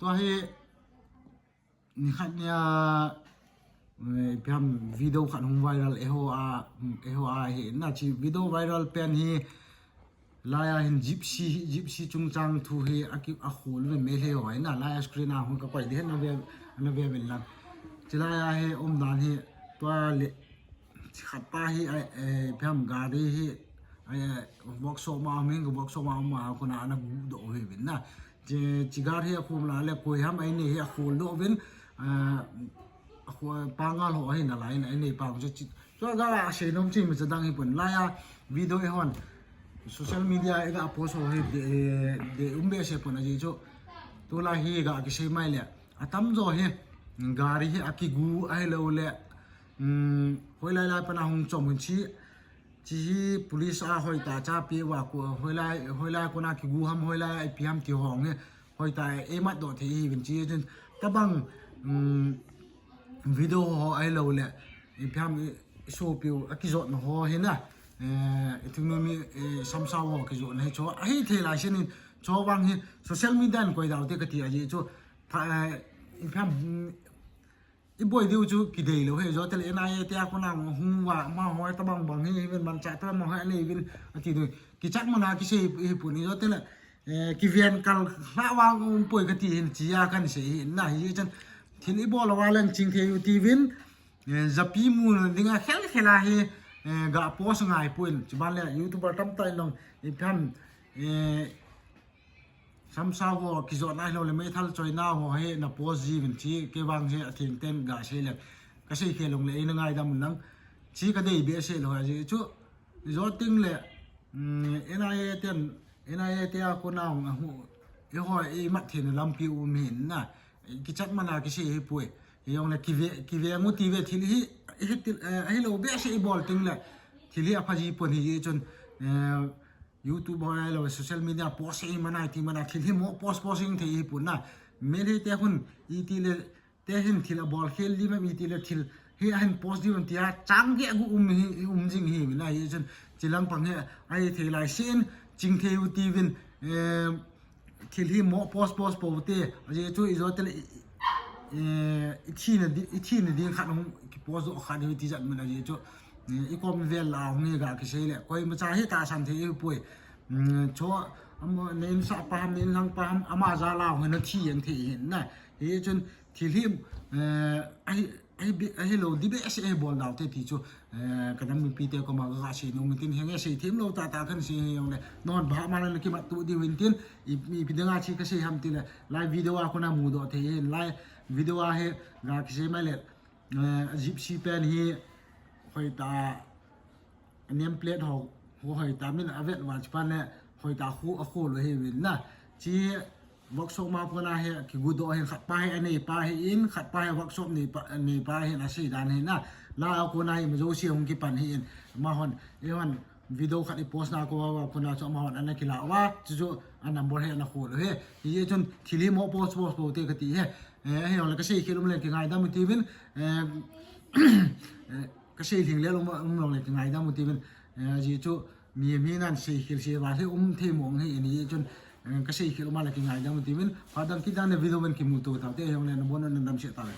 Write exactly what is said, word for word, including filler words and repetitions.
Tua hi, nikhat nia, eh, ipi ham video khat hung viral eiho a, eiho a hi na chi video viral pen hi laia hin Gypsy, Gypsy chungchang thu hi aki, akhol ve Meitei ho hi na laia screen a hung kakoi ding na ve, na ve vel lang. Chi laia hi umdan hi tua le khat pa hi, eh, eh, ipi ham gari hi, eh, workshop ma um in, workshop ma um a kona ana gudoh hi vin na. Chi, chi gari hi akhum la le koi ham ai nei hi akhol doh vin, eh, akhol pa ngal ho ahi na lai na ai nei pa chu chi. Chu ga la sei nom chi mi cha dang hi pun laia video eihon social media e ga post ho hi de, de um behseh pun aji chu. Tu la hi ga kisei mai le. Atam jo hi gari hi akigu ahilou le, um, hoilai lai pana hung chom un chi, chi hi police a hoitah cha pe va ko hoilai, hoilai kona kigu ham hoilai ipi ham ti hong hi hoitah eimat doh thei hi vin chi chun tabang, um, video ho ahilou le ipi ham i, i sopiu akijotna ho hi na, eh, i thingnoimi, eh, samsau ho kijotna hi chu ahithei lai senin chu vang hi social media in koi dau te kati aji chu. Pha, eh, ipi ham, mm, i boi diu chu kidei lou hi, jotel N I A te a kona hung va, ma hoi tabang bang hi, hi vin manchah tabang hoi anei vin, ati dui. Kichat mana kisei hi pun hi, jotel, eh, kiven kal hla vang um poi kati hin chi a kan sei hi, na hi chan. Thil i bol va leng ching thei u ti vin, eh, japi mu na dinga khel khel a hi, eh, ga post ngai pun, chuban le YouTuber tam tai nong, ipi ham, eh, samsau ho kijotna hilou le meithal choina ho hi na post ji vin chi, kei vang hi atheng ten ga sei le. Ka sei khel long le eina ngaidam un lang. Chi kadei behseh lou aji chu. Jotel le, mm, N I A ten, N I A te a kona hung ahu. Eiho eimat theina lampi um hin na. Kichat mana kisei hi poi. Hijong le kive, kive ngu ti ve thil hi, hi til, eh, ahilou behseh i bol teng le. Thil hi apha ji pon hi chun, eh, YouTube ho ahilou, social media post hi mana, ti mana, thil hi mo post post hi thei hi pun na. Meitei te hun, iti le, te hin thil abol khel di ma, iti le thil hi ahin post di man tia, chang ge gu um hi, um jing hi, na hi chun, chilang pang hi, ahithei lai sin, ching thei u ti vin, eh, thil hi mo post post po te, aji chu i jotel, eh, i thina di, i thina ding khat hung ki post doh khat hi ti jat man aji chu. Eh, i kom vel la hung hi ga kisei le. Koimacha hi tahsan thei hi poi. Mm, chu ama nei sah pa ham, nei lang pa ham, ama ja la hung na thi ang thei hin na. Hi chun thil hi, eh, ahi, ahi bi, ahilou di behseh hi bol dau te ti chu. Eh, ka nam mipi te koma ka sei nom tin henge sei them lou tah tah kan sei hijong le. Non ba ma na kimat tu di vin tin, i, ipi dinga chi ka sei ham ti le. Live video a kona mudoh thei hin, live video a hi ga kisei mai le. Eh, Gypsy pen hi hoitah name plate ho, ho hoitah min avet va chupan le hoitah khu akhol u hi vin na. Chi workshop ma kona hi kigudoh hin khat pa hi anei pa hi in, khat pa hi workshop nei pa, nei pa hi na sei dan hi na. La a kona hi ma jouse hung kipan hi in. Amahon, eihon video khat i post na ko va, va kona chu amahon ana kila va, chu chu a number hi ana khol u hi. Hi chun thil hi mo post post po te kati hi. Eh, hijong le ka sei khel um le kingaidam u ti vin, eh, eh, ka sei lhing le um, um long le kingaidam u ti vin, eh, aji chu mi, mi nan sei khel sei va hi um thei mong hi in hi chun, eh, ka sei khel um le kingaidam u ti vin, phat dang kit dan le video ven kimuto tau te, hijong le na bon na damsel tau ve.